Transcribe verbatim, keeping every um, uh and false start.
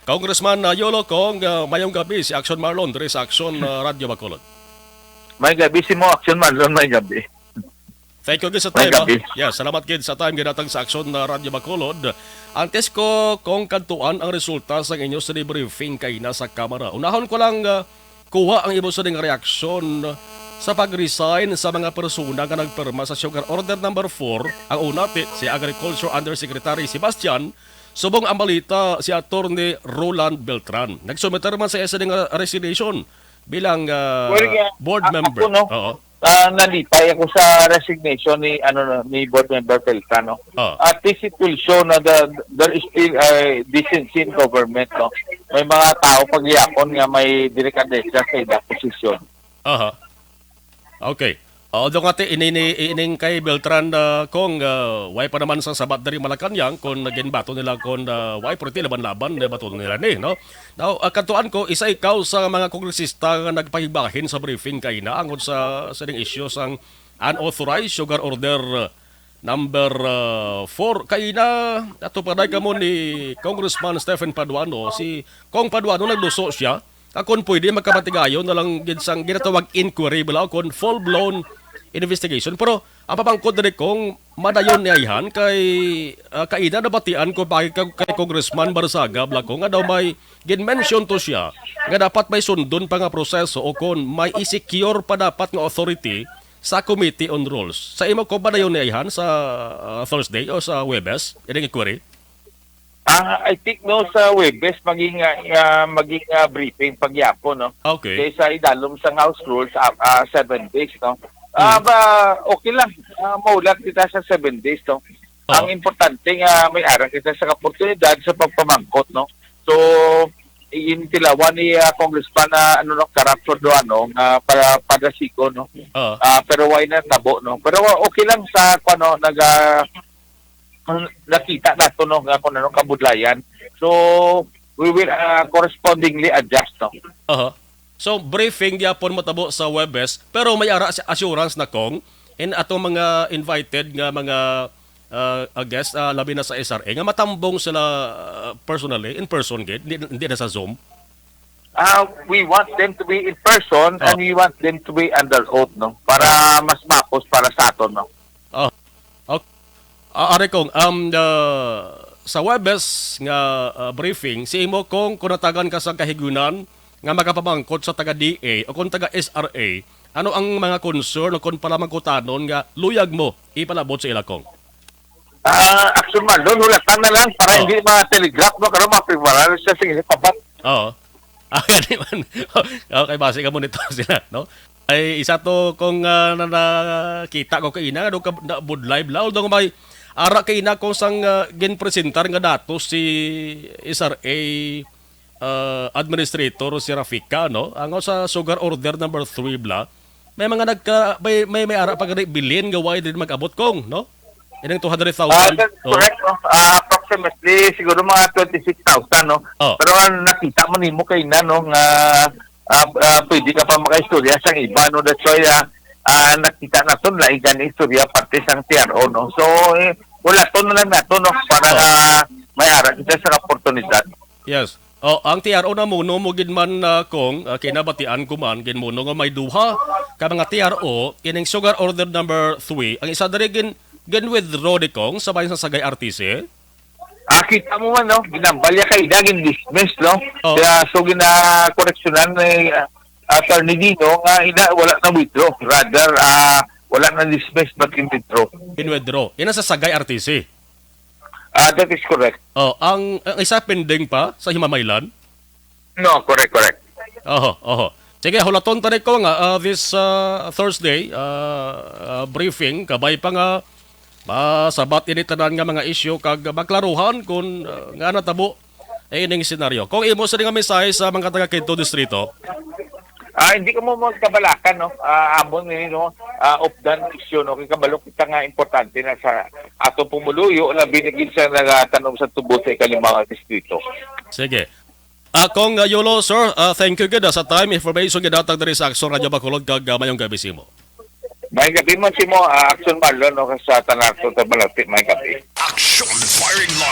Congressman, ah, Yolo, Kong, ah, mayong gabi si Action Marlon diri sa Action, ah, Radio Bacolod. May gabi si mo, Action Marlon, may gabi. Thank you gid sa May time, ah. gabi. Yeah, salamat gid sa time ginatag sa Action na Radio Bacolod. Antes ko kong kadtuan ang resulta sa inyo sa briefing kaina sa Kamara, unahon ko lang, ah, kuha ang imo sa nga reaksyon sa pag-resign sa mga persona nga nagpirma sa Sugar Order number four. Ang una, ti-, si Agriculture Undersecretary Sebastian, subong ang balita, si Attorney Roland Beltran. Nagsumiter man sa isa nga resignation bilang, ah, Well, yeah, board a-, member. ako, no? Oo. Ah, nalipay ako sa resignation ni, ano, no, ni Board Member Beltran, no? Ah. At least it will show na the, there is still, uh, decency in government, no? May mga tao pagyapon nga may delikadesa sa ila posisyon. Aha. Okay. Although nga ti, ini, ini, ining kay Beltran, ah, Kong, ah, way pa naman sa sabat diri Malacañang kung naginbato nila kung, ah, way, pero ti laban-laban na bato nila ni, no? Now, ah, katuan ko, isa ikaw sa mga kongresista nga nagpahibahin sa briefing kaina angod sa, sa ning isyu sang unauthorized sugar order number, ah, four. Kaina, ato pa kamo ni Congressman Stephen Paduano. Si Kong Paduano nagluso siya. Kung pwede, magkamatigayon na lang gid sang ginatawag inquiry bala o kon full-blown investigation. Pero ang pamangkot diri, Kong, madayon ni ayhan kay, ah, kaina nabatian ko pa kay, kay Congressman Barzaga bala, Kong, nga daw may gin-mention to siya nga dapat may sundon pa nga proseso o kon may i-secure pa dapat nga authority sa Committee on Rules. Sa imo, Kong, madayon ni ayhan sa, ah, Thursday o sa Huwebes ining inquiry? Ah, I think, no, sa Huwebes maging, ah, ah, maging, ah, briefing pagyapon, no? Okay. Kay sa idalom sang House Rules, ah, ah, seven days, no? Ah, Mm. ba, okay lang. Ah, maulat kita sa seven days, no? Oo. Ang importante nga may ara kita sa oportunidad sa pagpamangkot, no? So, gintilawan ni, ah, Congressman na, ano, no, Carac Sordoano nga para, para sigo, no? Oo. Ah, pero wala natabo, no? Pero okay lang sa, ano, nag, ah, nakita nato, no, nga kung ano kabudlayan. So, we will, ah, correspondingly adjust, no? Aha. So, briefing gyapon matabo sa Huwebes, pero may ara si assurance na, Kong, in atong mga invited nga mga, ah, ah, guest, ah, labi na sa S R A, nga matambong sila, ah, personally, in person gid, hindi, hindi na sa Zoom? Ah, we want them to be in person and Oh. we want them to be under oath, no? Para Oh. mas mapos para sa aton, no? Oh. Ok-, ah, ari, Kong, um, the, sa Huwebes nga, ah, briefing, si imo, Kong, kung natagan ka sa kahigayunan nga makapamangkot sa taga D A o kung taga S R A, ano ang mga concern o kung palamangkutanon nga luyag mo ipalabot sa ila, Kong? Ah, Action Marlon, hulatan na lang para Oh. hindi ma-telegraph, no? Karon, ma-prepare siya sa inyo pabat. Oo. Ah, gani man. Okay, base ka mo nito sila, no? Ay, isa to kung, ah, na, nakita ko kaina, ano, ka, na, budlay bala. Although may ara kaina kung sang, ah, ginpresentar nga datos si S R A, ah, Administrator si Rafika, no? Ang sa Sugar Order number three bala, may mga nagka-, may, may, may ara pa gani bilin nga way din mag-abot, Kong, no? Ining two hundred thousand, Ah, that's no? correct, no? Ah, approximately, siguro mga twenty-six thousand, no? Oh. Pero ang nakita mo nimo kaina, no, nga, ah, ah, pwede ka pa makaistorya sang iba, no? That's why, ah, ah, nakita naton lain gani istorya parte sang T R O, no? So, eh, wala to na lang nato, no? Para Oh. nga may ara kita sa oportunidad. Yes. Oh, ang T R O namuno mo gid man, ah, Kong, ah, kinabatian ko man, ginmuno nga may duha ka mga T R O ining Sugar Order number three. Ang isa diri gin, gin-withdraw ni, Kong, sa bahin sa Sagay R T C. Ah, kita mo man, no? Ginambal niya kaina, gin-dismiss, no? Oh. Kaya, so, gina-correctionan ni, ah, Attorney Dino nga ina, wala na withdraw. Rather, ah, wala na dismiss, but gin-withdraw. Gin-withdraw. Ina sa Sagay R T C. Ah, that is correct. Oh, ang, ang isa pending pa sa Himamaylan? No, correct, correct. Oho, oho. Sige, hulaton ta ni, Kong, ah, ah, this, ah, Thursday, ah, ah, briefing, kabay pa nga masabat ini tanan nga mga isyu kag maklaruhan kung, ah, nga natabo, eh, ining senaryo. Kung imo sa nga mensahe sa mga taga Quinto Distrito. Ah, hindi ko mo magkabalakan, no? Ah, amon ini, no? Ah, updan isyu, no? Kay kabalo kita nga importante na sa atong pumuluyo, labi na gid sa nagatanom sa tubo sa ikalimang distrito. Sige. Ah, Kong, ah, Yolo, sir, ah, thank you gid, ah, sa time, information gidatag diri sa Action Radio Bacolod, kag, ah, mayong gabi sa imo. May gabi man si mo, ah, Action Marlon, no, sa tanan sa Tabalati, may gabi. Action Firing Line.